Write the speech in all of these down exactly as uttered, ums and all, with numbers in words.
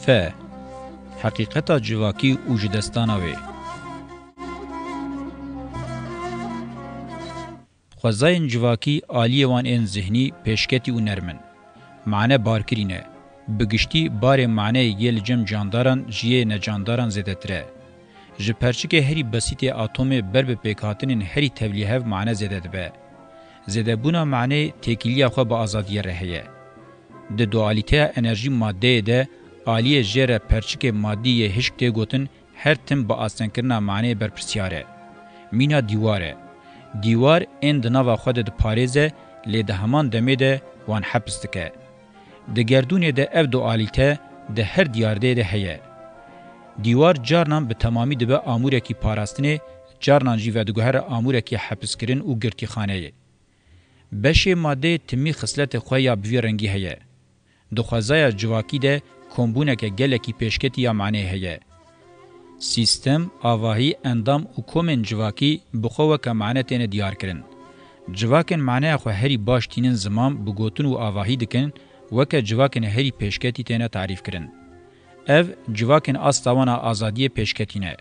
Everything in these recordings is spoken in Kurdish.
F. Heqîqeta civakî û ji destdana wê. Xwezayên civakî aliyê wan ên zihnî, pêşketî û nerm in. Mane barkirî ne. Bi giştî barê maneyê yê li cem candaran ji yê necandaran zêdetir e. Ji perçikê herî besîtê atomê ber bi pêkhatinên herî tevlîhev mane zêde dibe. Zêdebûna maneyê têkiliya xwe bi azadiyê re heye. Di dualîteya enerjî maddeyê de aliyê jê re perçikê madî yê hişk tê gotin, her tim bi astengkirina maneyê berpirsyar e. Mîna dîwar e. Dîwar ên di nava xwe de diparêze, lê di heman demê de wan hepis dike. Di gerdûnê de ev dualîte di her diyardeyê de heye. Dîwar carnan bi temamî dibe amûrekî parastinê, carnan jî vediguhere amûrekî hepiskirin û girtîxaneyê. Beşê madeyê timî xisletê xwe ya bi vî rengî heye. Di xwezaya civakî de kombûneke gelekî pêşketî ya maneyê heye. Sîstem, avahî, endam û komên civakî bi xwe weke mane têne diyarkirin. Civakên maneya xwe herî baş tînin ziman bi gotin û avahî dikin, weke civakên herî pêşketî têne tarîfkirin. Ev, civakên asta wan a azadiyê pêşketî ne.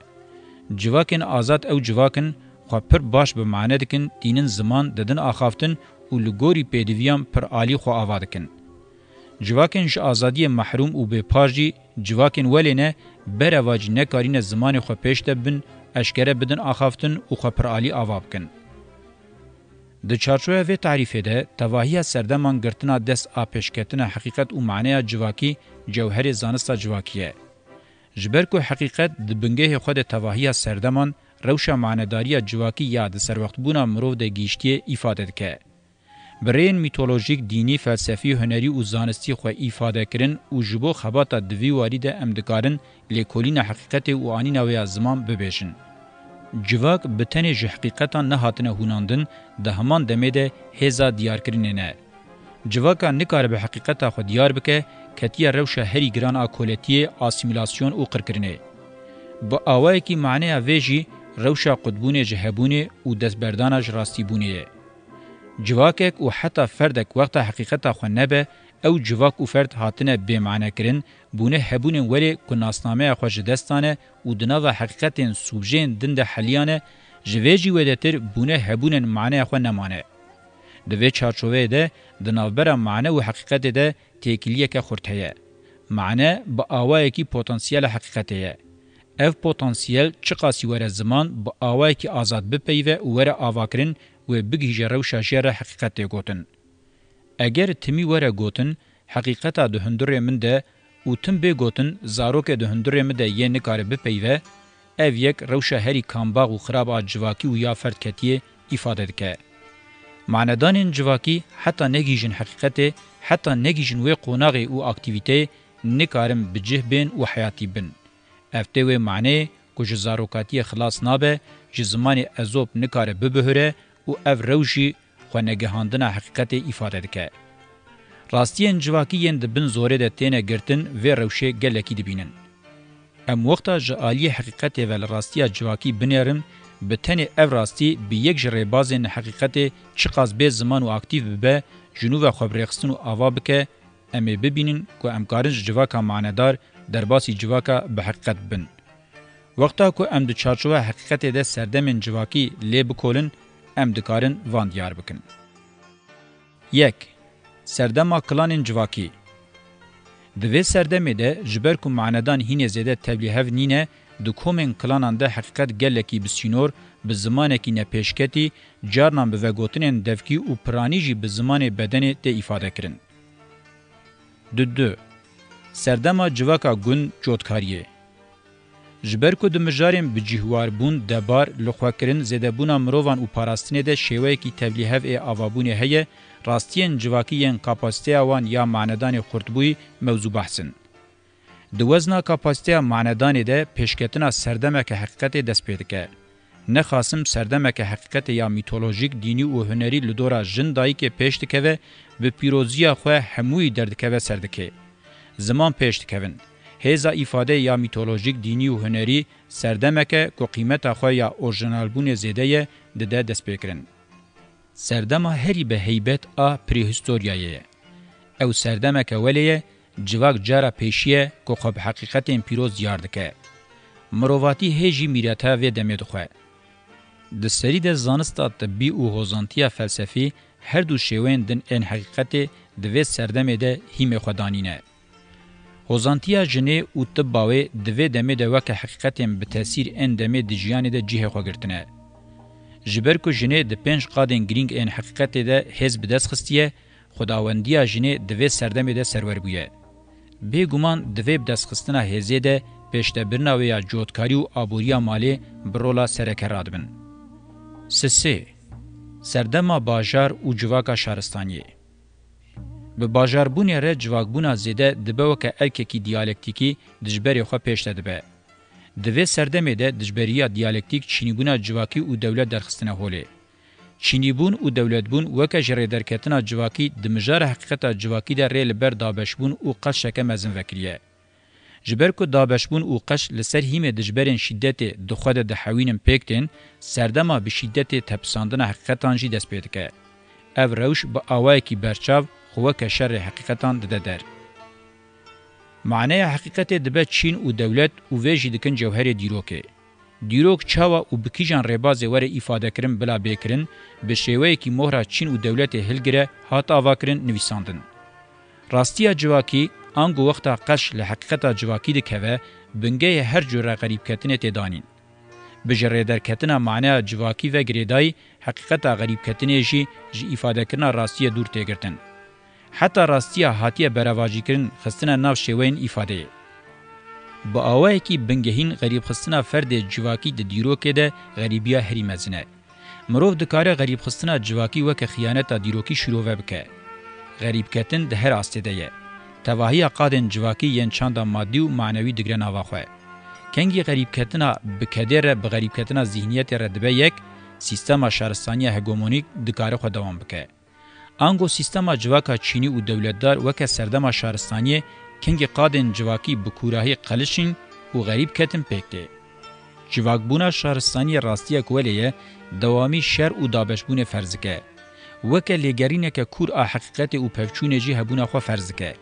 Civakên azad ew civak in, xwe pir baş bi mane dikin, tînin ziman, didin axaftin û li gorî pêdiviyan pir alî xwe ava dikin. Civakên ji azadiyê mehrûm û bêpar jî civakên welê ne, berevacî nekarîne zimanê xwe pêş de bibin, eşkere bidin axaftin û xwe piralî ava bikin. Di çarçoveya vê tarîfê de, tevahiya serdeman girtina dest a pêşketina heqîqet û maneya civakî cewherê zanista civakî ye. Ji ber ku heqîqet di bingehê xwe de tevahiya serdeman, rewşa manedariya civakî ya di serwextbûna mirov de gihîştiye îfade dike. Bi rêyên mîtolojîk, dînî, felsefî, hunerî û zanistî xwe îfade kirin û ji bo xebata di vî warî de em dikarin lêkolîna heqîqetê û anîna wê ya ziman bibêjin. Civak bi tenê ji heqîqetan nehatine hûnandin, di heman demê de hêza diyarkirinê ne. Civaka nikaribe heqîqeta xwe diyar bike, ketiye rewşa herî giran a koletiyê, asîmîlasyon û qirkirinê. Bi awayekî maneya vê jî rewşa qutbûnê ji hebûnê û destberdana ji rastîbûnê ye. Civakek û heta ferdek wexta heqîqeta xwe nebe, ew civak û ferd hatine bêmanekirin, bûne hebûnên welê ku nasnameya xwe ji dest dane û di nava heqîqetên sûbjeyên din de heliyane, ji vê jî wêdetir bûne hebûnên maneya xwe nemane. Di vê çarçoveyê de di navbera mane û heqîqetê de têkiliyeke xurt heye. Mane bi awayekî potansiyela heqîqetê ye. Ev potansiyel çiqasî were ziman bi awayekî azad bipeyive û were avakirin, wê bigihîje rewşa jê re heqîqet tê gotin. Eger timî were gotin, heqîqeta di hundirê min de û tim bê gotin, zarokê di hundirê min de yê nikare bipeyive, ev yek rewşa herî kambax û xirab a civakî û ya ferdketiyê îfade dike. Manedanên civakî heta negihîjin heqîqetê, heta negihîjin wê qonaxê û aktîvîteyê, nikarin bi cih bên û heyatî bin. Ev tê wê maneyê ku ji zarokatiyê xilas nabe, ji zimanê ezop nikare bibihure û ev rewş jî xwenegihandina heqîqetê îfade dike. Rastiyên civakî yên di bin zorê de têne girtin vê rewşê gelekî dibînin. Em wexta ji aliyê heqîqetê ve li rastiya civakî binêrin, bi tenê ev rastî bi yek ji rêbazên heqîqetê çiqas bê ziman û aktîf bibe, ji nû ve xwe bi rêxistin û ava bike, em ê bibînin ku em karin ji civaka manedar derbasî civaka bi heqîqet bibin. Wexta ku em di çarçoveya heqîqetê de serdemên civakî lê bikolin, em dikarin van diyar bikin. Yek. Serdema kilanên civakî. Di vê serdemê de, ji ber ku manedan hînê zêde tevlîhev nîne, di komên kilanan de heqîqet gelekî bi sînor, bi zimanekî nepêşketî, carnan bi vegotinên devkî û piranî jî bi zimanê bedenê tê îfadekirin. Di du. Serdema civaka gund cotkariyê. Ji ber ku di mijarên bi cîhwarbûn, debar, lixwekirin, zêdebûna mirovan û parastinê de şêweyekî tevlîhev ê avabûnê heye, rastiyên civakî yên kapasiteya wan ya manedanê xurtbûyî mewzû behs in. Di wezna kapasiteya manedanê de pêşketina serdemeke heqîqetê dest pê dike. Nexasim serdemeke heqîqetê ya mîtolojîk, dînî û hunerî li dora jin dayikê pêş dikeve, bi pîroziya xwe hemûyî derdikeve serdikê. Ziman pêş dikevin. Hêza îfadeyê ya mîtolojîk, dînî û hunerî serdemeke ku qîmeta xwe ya orjinalbûnê zêde ye, dide destpêkirin. Serdema herî bi heybet a prehistoryayê ye. Ew serdemeke welê ye, Civak cara pêşî ye ku xwe bi heqîqetên pîroz diyar dike. Mirovatî hê jî mîreta vê demê dixwe. Di serî de zanista tibbî û hozantiya felsefî her du şêweyên din ên heqîqetê di vê serdemê de hîmê xwe danîne. Hozantiya jinê û tibba wê di vê demê de weke heqîqetên bi tesîr ên demê di jiyanê de cihê xwe girtine. Ji ber ku jinê di pênc qadên girîng ên heqîqetê de hêz bi dest xistiye, xudawendiya jinê di vê serdemê de serwer bûye. Bêguman di vê bidestxistina hêzê de pêşdebirina wê ya cotkarî û aboriya malê bi rola sereke radibin. Sisê, serdema bajar û civaka şaristaniyê. Bi bajarbûnê re civakbûna zêde dibe weke erkekî diyalektîkî dijberê xwe pêş de dibe. Di vê serdemê de dijberiya diyalektîk çînîbûna civakî û dewlet derxistine holê. Çînîbûn û dewletbûn weke ji rêderketina civakî di mijara heqîqeta civakî de rê li ber dabeşbûn û qeşeke mezin vekiriye. Ji ber ku dabeşbûn û qeş li ser hîmê dijberên şîdetê di xwe de dihewînin pêk tên, serdema bi şîdetê tepisandina heqîqetan jî dest pê dike. Ev rewş bi awayekî berçav xwe weke şerê heqîqetan dide der. Maneya heqîqetê dibe çîn û dewlet û vê jî dikin cewherê dîrokê. Dîrok çawa û bi kîjan rêbazê were îfadekirin bila bê kirin, bi şêweyekî mohra çîn û dewletê hilgire hat avakirin, nivîsandin. Rastiya civakî, ango wexta qeş li heqîqeta civakî dikeve, bingehê her cure xerîbketinê tê danîn. Bi ji rêderketina maneya civakî ve girêdayî, heqîqeta xerîbketinê jî ji îfadekirina rastiyê dûr tê girtin. Heta rastiya hatiye berevajîkirin xistine nav şêweyên îfadeyê. Bi awayekî bingehîn xerîbxistina ferdê civakî di dîrokê de xerîbiya herî mezin e. Mirov dikare xerîbxistina civakî weke xiyaneta dîrokî şîrove bike. Xerîbketin di her astê de ye. Tevahiya qadên civakî yên çanda madî û manewî digre nava xwe. Kengî xerîbketina bi kedê re bi xerîbketina zîhniyetê re dibe yek, sîstema şaristaniya hegemonîk dikare xwe dewam bike. Ango sîstema civaka çînî û dewletdar weke serdema şaristaniyê kengî qadên civakî bi kûrahî qelişîn û xerîb ketin pêk tê. Civakbûna şaristaniyê rastiyek welê ye, dewamî şer û dabeşbûnê ferz dike. Weke lêgerîneke kûr a heqîqetê û pevçûnê jî hebûna xwe ferz dike.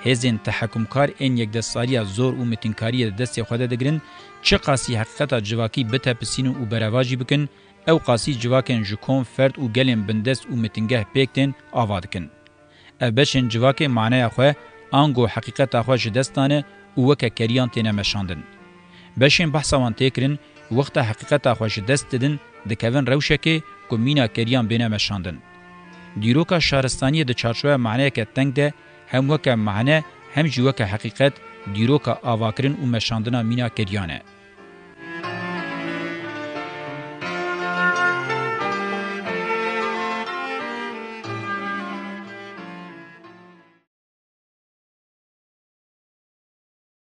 Hêzên tehekumkar ên yekdestsaliya zor û mitinkariyê di destê xwe de digirin, çiqasî heqîqeta civakî bitepisînin û berevajî bikin, ew qasî civakên ji kom, ferd û gelên bindest û mitingeh pêk tên ava dikin. Ev beşên civakê maneya xwe, ango heqîqeta xwe ji dest dane û weke keriyan têne meşandin. Beşên behsa wan tê kirin, wexta heqîqeta xwe ji dest didin, dikevin rewşekê ku mîna keriyan bêne meşandin. Dîroka şaristaniyê di çarçoveya maneyeke teng de hem weke mane hem jî weke heqîqet dîroka avakirin û meşandina mîna keriyan e.